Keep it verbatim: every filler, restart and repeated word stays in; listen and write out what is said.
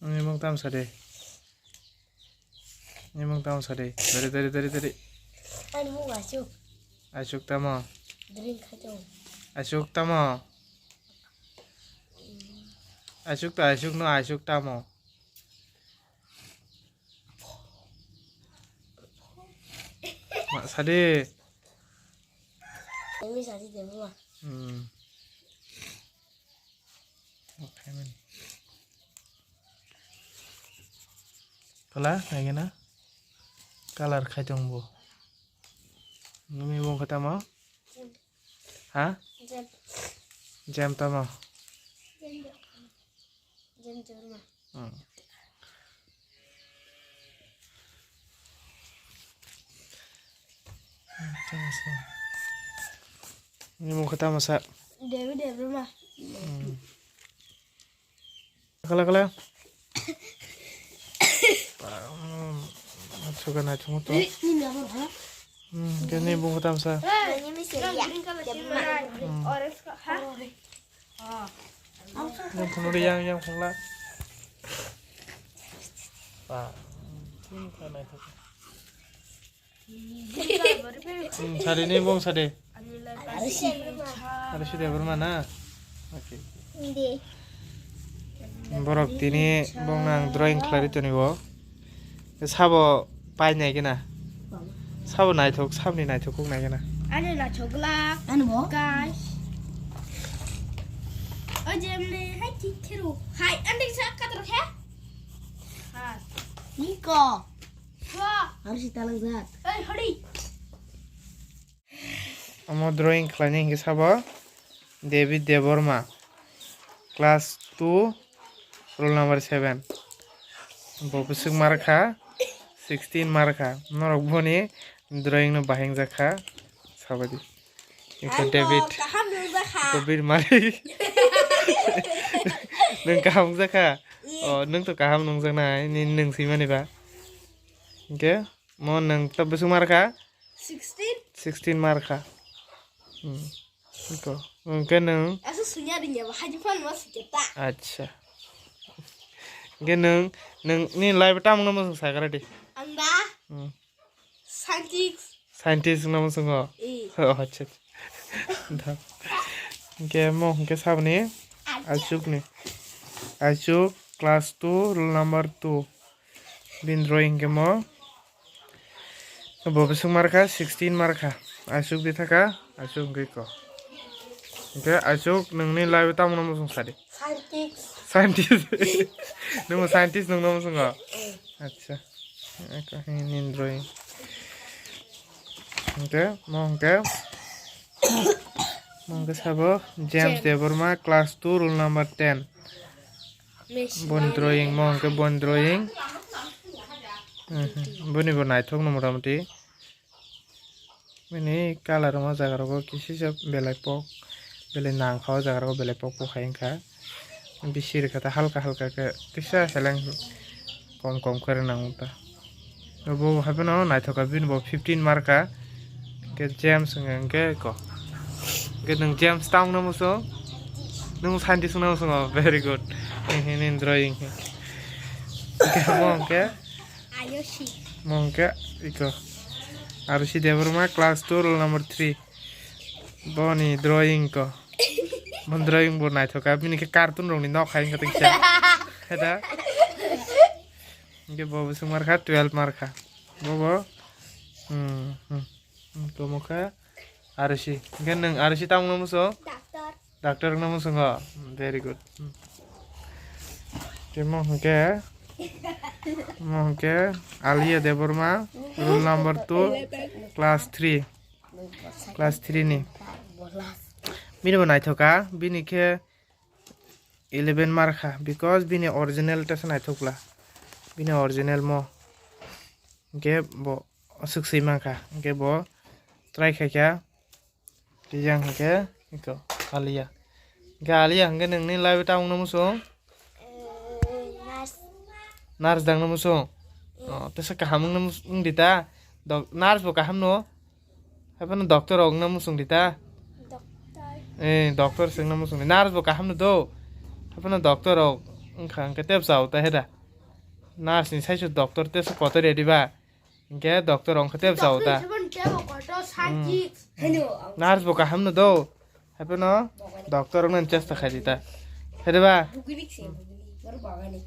Ani mung tam sa de. Ani mung tam sa de. Dari, dari, dari, dari. Ani mung asuk. Asuk tamo. Drink khatung. Asuk tamo. Asuk ta asuk no asuk tamo. Ma sadi. Ini sadi deh, Ma. Hmm. Oke, men. Kala, lagi na? Color khai tong bo. Numi bung kata mo? Ha? Jam. Jam tamo? Jam, jam. Jam, jam, ma. Hmm. Ni mung kata masa. Dewi, Dewi, ma. Hmm. Kala, kala. Suka na chungo to. Hmm, kini bung kata masa. Yang phunuri yang, yang phungla. Ba, hmm, sini ka naithok. Hmm, sadi ni bung sadi. Arushi Debbarma na? Okay. Borok tini bung nang drawing khlai toni bo. Sabo pai nai gana. Sabo naithok, sabni naithok kok nai gana. Ani naithok glak. Ani bo? Guys. O jemne hai ki khiru. Hai, ani sa katro khe? Hai. Niko. Swa. Harus kita lezat. Hey, hadi. Omo drawing khlaini hingke sabo David Debbarma, class two, roll number seven. Bo bwswk markha sixteen markha. Norok boni drawing no bahai wngjakha, sabadi. Iko David, kaham nungjakha. Iko Bir Malik. Nwng kaham wngjakha? Ye. Oh, nwng to kaham nungjaknai, nini nwng swimani ba. Hingke mo nwng to bwswk markha? Sixteen? Sixteen markha. Hmm. Iko. Hingke nwng? Asu sunya rinya ba, haji phan ma siketa. Acha. Hingke nwng, nwng ni life tamo no mwswng sakara di. Ang da? Hmm. Scientist. Scientist wngna muchungo? Eh. Oh, acha, acha. Da. Hingke mo hingke saboni? Acha. Achukni. Achuk class two, roll number two. Bini drawing hingke mo. Bo bwswk markha, sixteen markha. Achuk di thaka, achuk hingke ko. Hingke achuk nwngni life tamo no muchung sadi? Scientist. Scientist. Nwng scientist nwngno muchungo? Eh. Acha. Eko hini drawing. Hingke, mo hingke, mo hingke sabo James James. Debbarma, class two, roll number ten. Messi. Boni drawing, mo hingke boni drawing. Mhm. Boni bo naithok no motamoti. Bini colour rok o jaga rogo kisisa belai pok, belai nangkha o jaga rogo belai pok pok hai wngkha. Bisi rwkha ta halka halka khe kisa heleng kom kom khe rwnang ta. Bo hapheno naithok kha bini bo fifteen markha. Hwnkhe James hwnkhe ko. Hwnkhe nwng James ta wngna muchung? Nwng scientist wngna muchungo? Very good. Nini drawing. Hwnkhe mo hwnkhe? Ayoshi. Mo hwnkhe iko. Arushi Debbarma, class two, roll number three. Boni drawing ko. Bon drawing bo naithok kha. Bini khe cartoon rokni nok hai wngkha tei kisa. Heda. Hingke bo bwswk markha, twelve markha. Bo bo. Hmm, hmm. Hmm, tomo khe R C. Hingke nwng R C tamo wngna muchung? Doctor. Doctor wngna muchungo? Hmm, very good. Hmm. Tei mo hwnkhe, mo hwnkhe Alia Debbarma, roll number two, class three. Class three ni. Bini bo naithok kha, bini khe eleven markha, because bini original ta se naithok bla. Bini original mo. Hingke bo aswk swi mankha. Hingke bo try khaikha. Tei yang hingke iko Alia. Hingke Alia hingke nwngni life o ta wngna muchung? Nurse. Nurse da wngna muchung? Oh, tesa kaham wngna mus-, wngdi ta? Dok-, nurse bo kaham no? Haiphano doctor rok wngna muchung di ta? Dok-, Eh, doctor sengna muchungdi. Nurse bo kaham no do. Haphano doctor rok wngkha hwnkhe tep chao ta heda. Nurse ni saisu doctor teso kotor ya diba. Hwnkhe doctor wngkha tep chao ta. Doctor seven tebo kotor sanchi. Heno. Nurse bo kaham no do. Haphano doctor wngna chesta khai di ta. Heda ba? Bugini kse, bugini. Baru bagani.